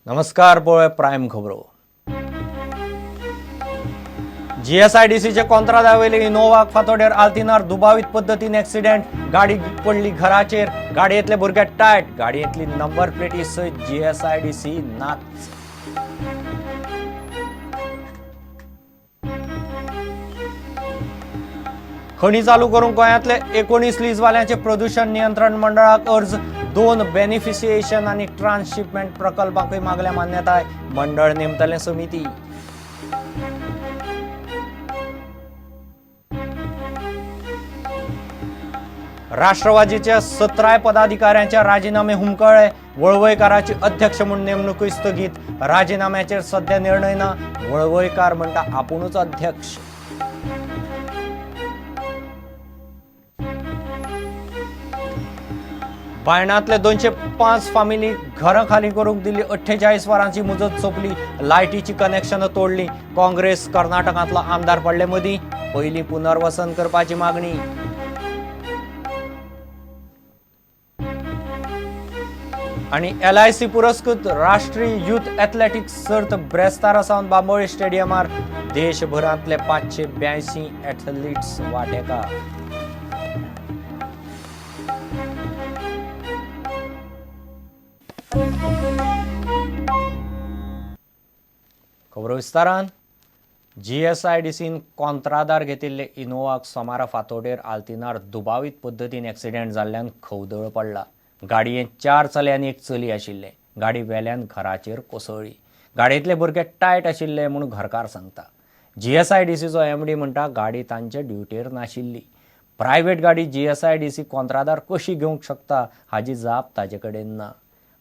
नमस्कार, पळोवया प्रायम खबरो. जीएसआयडीसीचे कोंत्रादावयले इनोवाक फातोडेर आल्तिनार दुबावीत पद्दतीन एक्सिडेंट. गाडी पडली घराचेर. गाडयेंतले भुरगे टायट. गाडयेंतली नंबर प्लेटी सयत जीएसआयडीसी नाच. खणी चालू करूंक गोंयांतले 19 लीजवाल्यांचे प्रदूषण नियंत्रण मंडळाक अर्ज. 2 बेनिफिशिएशन आनी ट्रान्सशिपमेंट प्रकल्पांकूय मागल्या मान्यताय. मंडळ नेमतलें समिती. राष्ट्रवादीच्या 17 पदाधिकाऱ्यांच्या राजीनामे हुमकळ्ळे. वळवयकाराची अध्यक्ष म्हूण नेमणुकूय स्थगीत. राजीनाम्याचेर सध्या निर्णय ना. वळवयकार म्हणटा आपुणूच अध्यक्ष. बायणांतले 205 फामिली घरां खाली करूंक दिल्ली 48 वरांची मुजत सोंपली. लायटीची कनेक्शनां तोडली. काँग्रेस कर्नाटकांतलो आमदार पडले मदीं. पयलीं पुनर्वसन करपाची मागणी. आनी LIC पुरस्कृत राष्ट्रीय युथ एथलेटिक्स सर्त ब्रेस्तारा सावन बांबोळी स्टेडियमार देशभरांतले 582 एथलीट्स वांटेकार. खबरो विस्तारान. जीएसआयडीसीन कोंत्रादार घेतिल्ले इनोवाक सोमारा फातोडेर आल्तिनार दुबावीत पद्दतीन एक्सिडेंट जाल्ल्यान खवदळ पडला. गाडयेंत 4 चले आनी 1 चली आशिल्ले. गाडी वेल्यान घराचेर कोसळ्ळी. गाडयेंतले भुरगे टायट आशिल्ले म्हूण घरकार सांगता. जीएसआयडीसीचो एमडी म्हणटा गाडी तांचे ड्युटेर नाशिल्ली. प्रायव्हेट गाडी जीएसआयडीसी कोंत्रादार कशी घेवंक शकता हाजी जाप ताजे कडेन ना.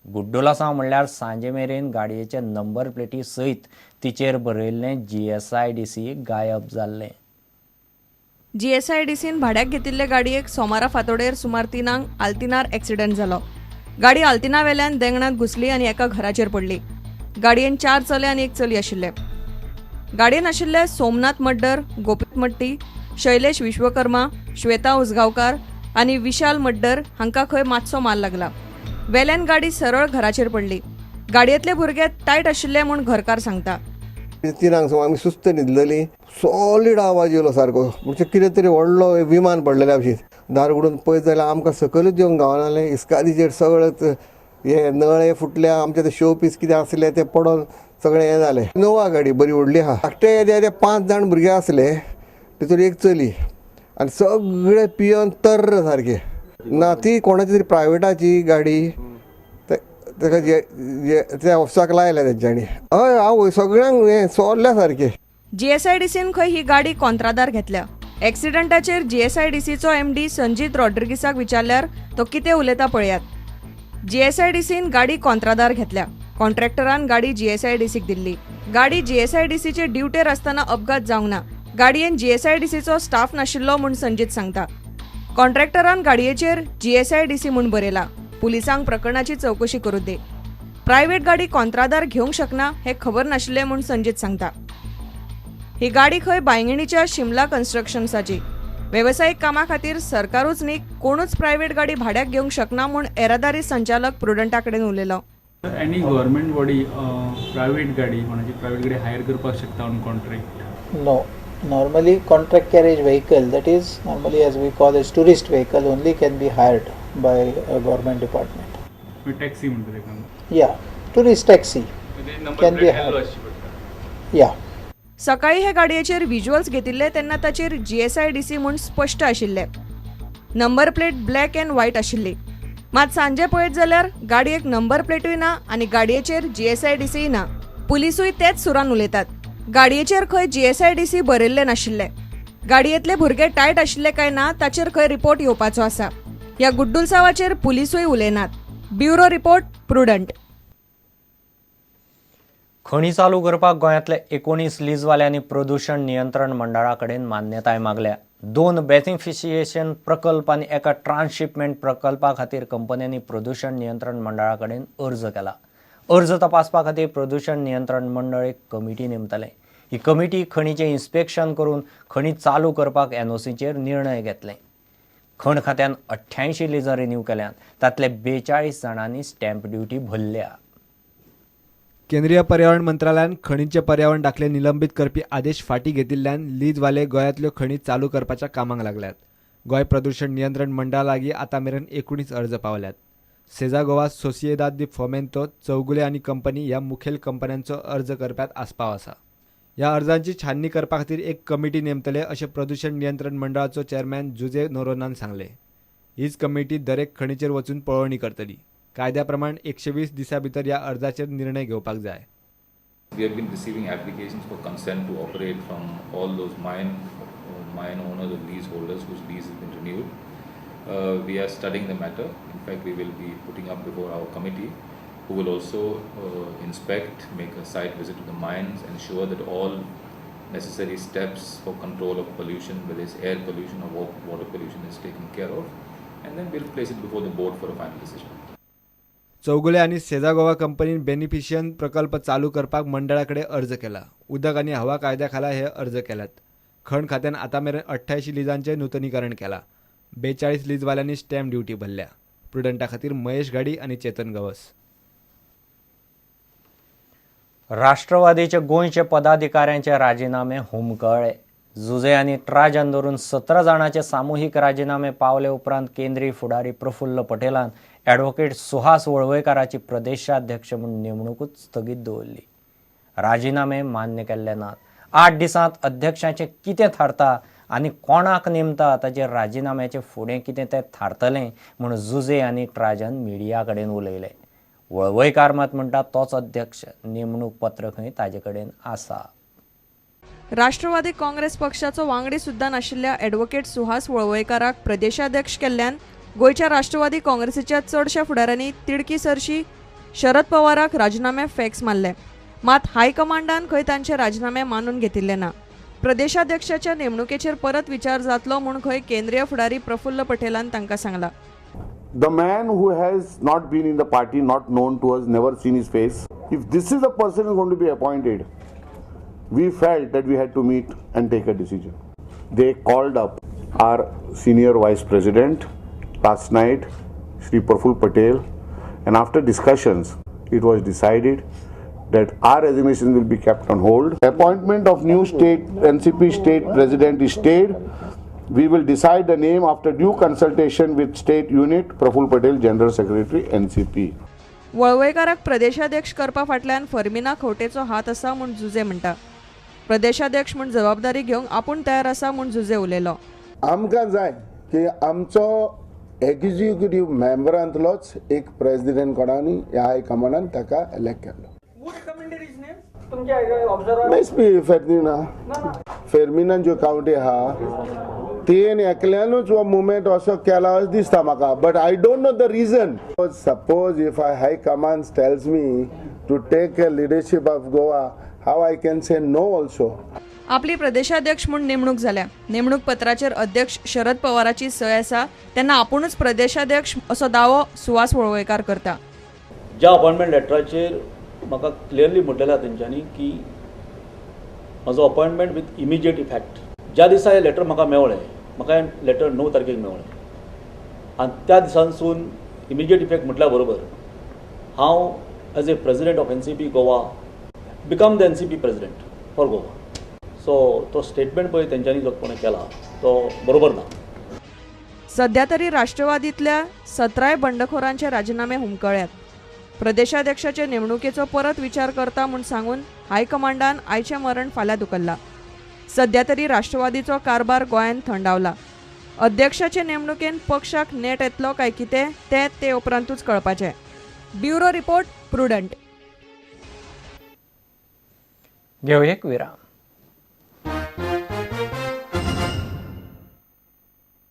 गुड्डुलासांव म्हणल्यार सांजे मेरेन गाडयेचे नंबर प्लेटी सयत तिचेर बरयल्लें जीएसआयडीसी गायब जाल्लें. जीएसआयडीसीन भाड्याक घेतिल्ले गाडयेक सोमारा फातोडेर सुमार 3 आल्तिनार एक्सिडेंट जालो. गाडी आल्तिना वेल्यान देंगणांत घुसली आनी एका घराचेर पडली. गाडयेन 4 चले आनी 1 चली आशिल्ले. गाडयेन आशिल्ले सोमनाथ मड्डर, गोपीत मट्टी, शैलेश विश्वकर्मा, श्वेता उसगांवकार आनी विशाल मड्डर हांकां खंय मातसो माल लागला. वेल्यान गाडी सरळ घराचेर पडली. गाडयेंतले भुरगे टायट आशिल्ले म्हूण घरकार सांगता. 3 आमी सुस्त न्हिदलेली. सॉलीड आवाज येयलो सारको, म्हणजे कितें तरी व्हडलो विमान पडलेल्या भशेन. दार उगडून पळयत जाल्यार आमकां सकयलूच येवंक गावनालें. इस्कादीचेर सगळेच हे नळे फुटल्या, आमचे ते शो पीस कितें आसले ते पडोन सगळें हें जालें. इनोवा गाडी बरी व्हडली आहा. धाकटे येदे येदे 5 जाण भुरगे आसले, तितून 1 चली आनी सगळे पियोन तर्र सारके. ना ती कोणाची तरी प्रायवेटाची गाडी ताका त्या ऑफिसाक लायल्या तेंच्यांनी. हय आवय सगळ्यांक हें सोल्ल्या सारकें. जीएसआयडीसीन खंय ही गाडी कोंत्रादार घेतल्या. एक्सिडंटाचेर जीएसआयडीसीचो एमडी संजीत रॉड्रिगीसाक विचारल्यार तो कितें उलयता पळयात. जीएसआयडीसीन गाडी कोंत्रादार घेतल्या. कॉन्ट्रॅक्टरान गाडी जीएसआयडीसीक दिल्ली. गाडी जीएसआयडीसीचे ड्युटेर आसतना अपघात जावंक ना. गाडयेन जीएसआयडीसीचो स्टाफ नाशिल्लो म्हूण संजीत सांगता. कॉन्ट्रॅक्टरान गाडयेचेर जीएसआयडीसी म्हूण बरयला. पुलिसांक प्रकरणाची चवकशी करूं दे. प्रायव्हेट गाडी कोंत्रादार घेवंक शकना हें खबर नाशिल्लें म्हूण संजीत सांगता. ही गाडी खंय बांयगिणीच्या शिमला कन्स्ट्रक्शन्साची. वेवसायीक कामा खातीर सरकारूच न्ही कोणूच प्रायव्हेट गाडी भाड्याक घेवंक शकना म्हूण येरादारी संचालक प्रुडंटा कडेन उलयलो. एनी गव्हर्मेंट बॉडी प्रायव्हेट गाडी कोणाची प्रायव्हेट गाडी हायर करपाक शकता on contract? No. Normally contract carriage vehicle, that is normally as we call as tourist vehicle, only can be hired by a government department. Taxi म्हणटा तेका? Yeah, tourist taxi can be hired. Yeah. सकाळी हे गाडयेचेर visuals घेतिल्ले तेन्ना ताचेर GSIDC म्हूण स्पश्ट आशिल्ले. Number plate black and white आशिल्ली. मात सांजे पळयत जाल्यार गाडयेक नंबर प्लेटूय ना आनी गाडयेचेर जीएसआयडीसीय ना. पुलिसूय तेच सुरान उलयतात. गाडयेचेर खंय जीएसआयडीसी बरयल्लें नाशिल्लें. गाडयेंतले भुरगे टायट आशिल्ले काय ना ताचेर खंय रिपोर्ट येवपाचो आसा. ह्या गुड्डुलसावाचेर पुलिसूय उलयनात. Bureau report, Prudent. खणी चालू करपाक गोंयांतले 19 लीजवाल्यांनी प्रदूषण नियंत्रण मंडळा कडेन मान्यताय मागल्या. 2 बेनिफिशिएशन प्रकल्प आनी एका ट्रान्सशिपमेंट प्रकल्पा खातीर कंपन्यांनी प्रदूषण नियंत्रण मंडळा कडेन अर्ज केला. अर्ज तपासपा खातीर प्रदूषण नियंत्रण मंडळ एक कमिटी नेमतलें. ही कमिटी खणीचें इन्स्पेक्शन करून खणी चालू करपाक एनओसीचेर निर्णय घेतले. खण खात्यान 88 लिजां रिन्यू केल्यात. तांतले 42 जाणांनी स्टॅम्प ड्युटी भरल्या. केंद्रीय पर्यावरण मंत्रालयान खणींचे पर्यावरण दाखले निलंबीत करपी आदेश फाटीं घेतिल्ल्यान लीजवाले गोंयांतल्यो खणी चालू करपाच्या कामाक लागल्यात. गोंय प्रदूषण नियंत्रण मंडळा लागीं आतां मेरेन 19 अर्ज पावल्यात. सेजा गोवा, सोसिएदाद दी फोमेंतो, चौगुले आनी कंपनी ह्या मुखेल कंपन्यांचो अर्ज करप्यांत आस्पाव आसा. ह्या अर्जांची छाननी करपा खातीर एक कमिटी नेमतले अशें प्रदूषण नियंत्रण मंडळाचो चेअरमॅन जुजे नोरोनान सांगलें. हीच कमिटी दरेक खणीचेर वचून पळोवणी करतली. कायद्या प्रमाण 120 दिसां भितर ह्या अर्जाचेर निर्णय घेवपाक जाय. We have been receiving applications for consent to operate from all those mine owners or leaseholders whose lease has been renewed. We are studying the matter. In fact, we will be putting up before our committee, who will also inspect, make a site visit to the mines, ensure that all necessary steps for control of pollution, whether it's air pollution or water pollution, is taken care of, and then we'll place it before the board for a final decision. Chowgule आनी सेजा गोवा कंपनीन बेनिफिशियन प्रकल्प चालू करपाक मंडळा कडेन अर्ज केला. उदक आनी हवा कायद्या खाला हे अर्ज केल्यात. खण खात्यान आतां मेरेन 88 लिजांचें नुतनीकरण केलां. 42 लीजवाल्यांनी स्टॅम्प ड्युटी भरल्या. प्रुडंटा खातीर महेश घाडी आनी चेतन गवस. राष्ट्रवादीचे गोंयचे पदाधिकाऱ्यांचे राजिनामे हुमकळ्ळे. जुजे आनी ट्राजन धरून 17 जाणांचे सामुहीक राजिनामे पावले उपरांत केंद्रीय फुडारी प्रफुल्ल पटेलान ॲडव्होकेट सुहास वळवयकाराची प्रदेशाध्यक्ष म्हूण नेमणुकूच स्थगीत दवरली. राजिनामे मान्य केल्ले नात. 8 दिसांत अध्यक्षाचें कितें थारता आनी कोणाक नेमता ताचेर राजिनाम्याचें फुडें कितें तें थारतलें म्हूण जुजे आनी ट्राजन मिडिया कडेन उलयले. वळवयकार मात म्हणटा तोच अध्यक्ष, नेमणूक पत्र खंय ताजे कडेन आसा. राष्ट्रवादी काँग्रेस पक्षाचो वांगडी सुद्दां नाशिल्ल्या ॲडव्होकेट सुहास वळवयकाराक प्रदेशाध्यक्ष केल्ल्यान गोंयच्या राष्ट्रवादी काँग्रेसीच्या चडश्या फुडाऱ्यांनी तिडकी सरशी शरद पवाराक राजिनामे फॅक्स मारले. मात हायकमांडान खंय तांचे राजिनामे मानून घेतिल्ले ना. प्रदेशाध्यक्षाच्या नेमणुकेचेर परत विचार जातलो म्हूण खंय केंद्रीय फुडारी प्रफुल्ल पटेलान तांकां सांगला. The man who has not been in the party, not known to us, never seen his face, if this is the person who is going to be appointed, we felt that we had to meet and take a decision. They called up our senior vice president last night, Shri Praful Patel, and after discussions, it was decided that our resignation will be kept on hold. Appointment of new state NCP state president is stayed. We will decide the name after due consultation with state unit. Praful Patel, General Secretary, NCP. वळवयकाराक प्रदेशाध्यक्ष करपा फाटल्यान फर्मिना खवटेचो हात आसा म्हूण जुजे म्हणटा. प्रदेशाध्यक्ष म्हूण जबाबदारी घेवंक आपूण तयार आसा म्हूण जुजे उलयलो. आमकां जाय की आमचो एग्जिक्युटीव मेंबरांतलोच एक प्रेसिडेंट कोणानी ह्या हायकमांडान ताका एलेक्ट केलो. मेस्पी फेर्मिना फेर्मिनान ज्यो कावंटी आहा तेन एकल्यानूच हो मुवमेंट असो केला अशें दिसता म्हाका, but I don't know the reason. Suppose if I high command tells me to take a leadership of Goa, how I can say no also. आपली प्रदेशाध्यक्ष म्हूण नेमणूक जाल्या. नेमणूक पत्राचेर अध्यक्ष शरद पवाराची सय आसा तेन्ना आपुणूच प्रदेशाध्यक्ष असो दावो सुहास वळवयकार करता. ज्या अपॉयंटमेंट लेटराचेर म्हाका क्लियरली म्हटलेलें तेंच्यांनी की म्हजो अपॉयंटमेंट विथ इमिजिएट इफेक्ट. ज्या दिसा हें लेटर म्हाका मेवळें, म्हाका हें लेटर 9 तारखेक मेवळें आनी त्या दिसांसून इमिजिएट इफेक्ट म्हटल्या बरोबर हांव as a president of NCP Goa become the NCP president for Goa. So तो स्टेटमेंट पळय तेंच्यांनी जो कोणें केला तो बरोबर ना. सध्या तरी राष्ट्रवादींतल्या 17 बंडखोरांचे राजिनामे हुमकळ्यात. प्रदेशाध्यक्षाचे नेमणुकेचो परत विचार करता म्हूण सांगून हायकमांडान आयचें मरण फाल्यां धुकल्लां. सध्या तरी राष्ट्रवादीचो कारभार गोंयांत थंडावला. अध्यक्षाचे नेमणुकेन पक्षाक नेट येतलो काय कितें तें ते उपरांतूच कळपाचें. Bureau report, Prudent. घेवया एक विराम.